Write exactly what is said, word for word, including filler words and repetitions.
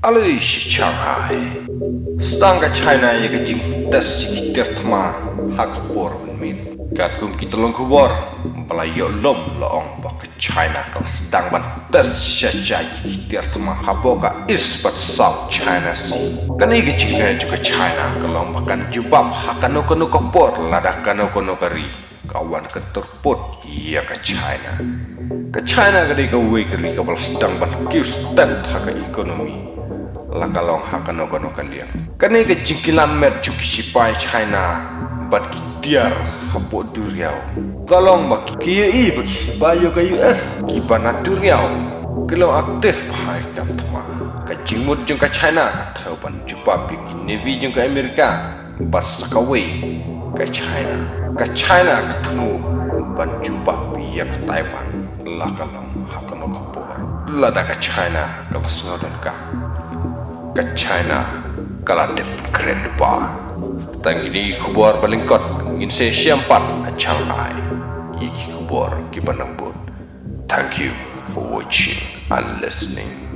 Aloi sha Shanghai. Sdang ka China ïa ka jingtest ïa ki tiar thma ha ka por mynmiet. Katkum ki tyllong khubor ba la ïoh lum la ong ba ka China ka la sdang ban test sha sha ïa ki tiar thma hapoh ka East bad South China Sea. Kane ka jingeh jong ka China ka long ba kan jubab ha kano kano ka por lada kano kano ka ri ka wan ka turput ïa ka China. Ka China ka dei kawei ka ri kaba la sdang ban kiew stet ha ka economy, la ka long ha kano kano ka liang. Kane ka jingkilan met jong ki sipai China bad ki tiar hapoh duriaw ka long ba ki ïohi ba ki sipai ïa ka U S kiba na duriaw ki long active ha ka kam thma. Ka jingmut jong ka China ka thew ban jubab ïa ki navy jong ka Amerika bad sa kawei ka China. Ka China ka thmu ban jubab ïa ka Taiwan la ka long ha kano ka por. Lada ka China ka la sngewdon ka, ka China ka la dep kren lypa. Tang kine ki khubor ba lyngkot, ngin sa ïashem pat ha Shanghai ïa ki khubor kiba nang bud. Thank you for watching and listening.